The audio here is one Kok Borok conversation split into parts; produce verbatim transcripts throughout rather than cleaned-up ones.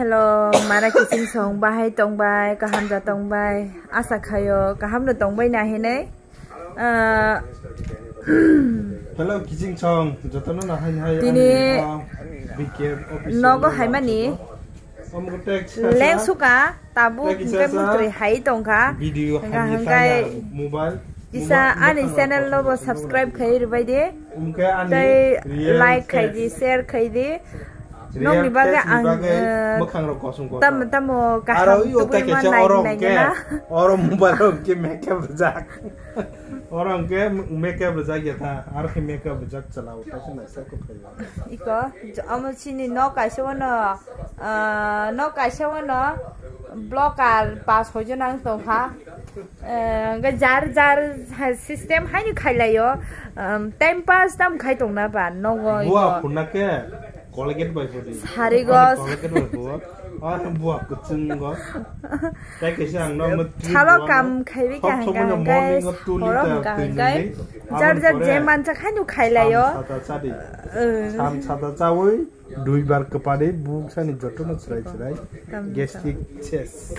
Hello, mara kiching song bahai tongbai, kaham da tongbai, asa khayo, kaham no tongbai na hinai. Ah, Hello, kiching song, jotono na hai hai Tini ani, ah, B K F official nogo no hai mani. Omo tag sa leng sa. Suka, tabuk Tag hingke sa sa. Mutri hai tongkha. Video hingke hai hingke hai mobile. Kisa mobile ani mobile channel no bo mobile subscribe khai rwbai di. Hingke ani tei real like khai tag. Di, share khai di. Nokni bagwi ang, eh, tamo, tamo kaham tubui ma nai, nai gana. Oro mobile rok ke makeup rijak. Oro hwnkhe makeup rijak ya ta. Aro khe makeup rijak chwla o, kaisa naisai kok khayo. Iko, j-, omo chini nok kaisa wano, ah, nok kaisa wano blocker pas hoijo nang tongkha. Eh, hwnkhe jar jar system haino khailaio. Um, time pass tam khai tongna ba nogo. Bua iko. Phunna khe Colgate bai bodi. Sarigo. Colgate bai bo. Ah, bua kuchungo. Tai kaisa ang no mutri salo buano. Kam khaibi thok kaham thok kaham no guys. Morning o two liter horo kaham twi guys. Nungwi. Jar jar je mancha khaino khailaio. Sam sata chadi. Eh. Sam sata chawi. Duibar kwpari buksa ni jotono chwrai chwrai. Tam gastric chest.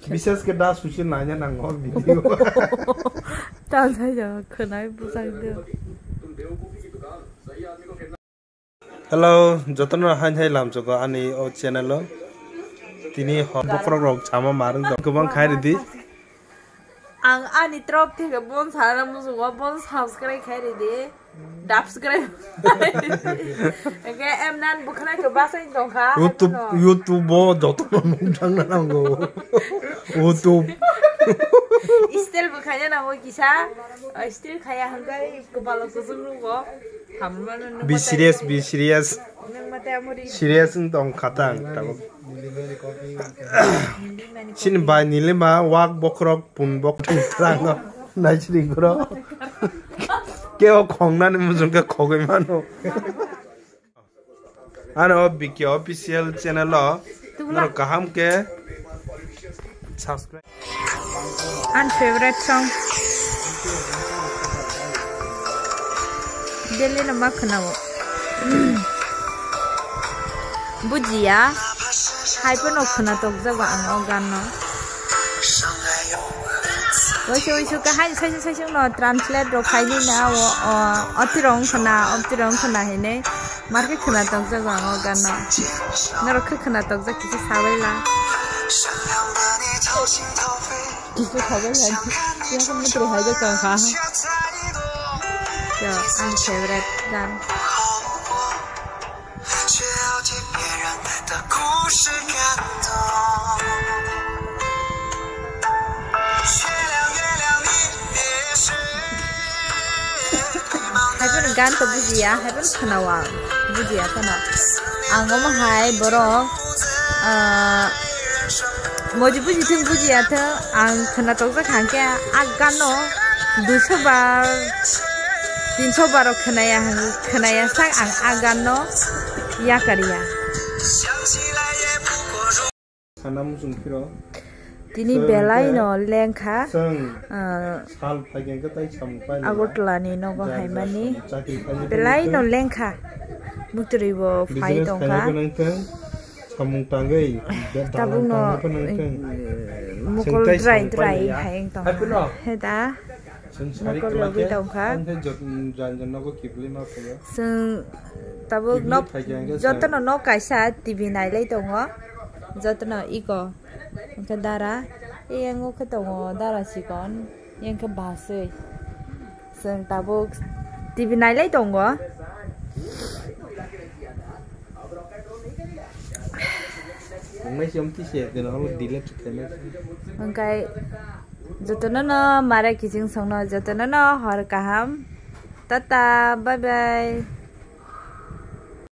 Bisas khe da susi nanya nango video. Tal sai ja khwnai bwsang de. Hello, jotono hain hai lamsogo ani o channel o. Tini hor bokrok rok chama marwng tong. Kwbang khai ridi. Ang ani trop theke bon sana musungo bon subscribe khai ridi. Subscribe. Eke em nan bukhana ke basai tongkha. YouTube, YouTube o jotono nung thangna nango. YouTube. Still bukhanya nango kisa. Still khaya hangkai kepala kusung nungo. Be serious, be serious. Serious wng tong kha tang tabuk. Chini bai nilima wak bokhorok pun bokhorok thango naisri goro. Kebo khongnani mujung khe khogwi mano. Ano B K official channel o norok kaham khe subscribe. Ani favorite song. Daily no ma khwnao. Bujiya. Hai phano khwna tokjago ang o gan no. Waisa waisa khe hai saisung saisung no translate rok khaini na o, o, otirong khwna, otirong khwna hinwi. Marke khwna tokjago ang o gan no. Norok khe khwna tokjak kisa sabai la. Kisa sabai la. Yang khe mutri hai jai tong kha. Yo, ani favorite gan. Haiphano gan to bujiya, haiphano khwnawa bujiya phano. Ang omo hai borok, ah, moji buji thung bujiya thung, ang khwna tokjak hangkhe a gano duiso bar, tinso bar khwnaya, khwnaya sak ang a gano yakariya. Sana muchung phiro. Tini belai no lengkha. Chwng, ah, sal phaikhe hwnkhe tai samung pailaiya. Agartala ni nogo haimani. Belai no lengkha. Mutri bo phai tongkha. Business khaina phanangthwng, samung tangwi, tabuk no, tangwi phanangthwng. Mukol drai drai hai wng tongkha. Heda. Chwng sari kwlai khe, tongkha. Chwng tabuk nok, jotono nok kaisa T V nailai tongo. Jotono iko. Hwnkhe dara. Eyang o khe tongo dara chikon. Eyang khe baswi. Chwng tabuk T V nailai tongo. Hwnkhe jotono no mara kiching songno jotono no hor kaham. Tata, bye bye.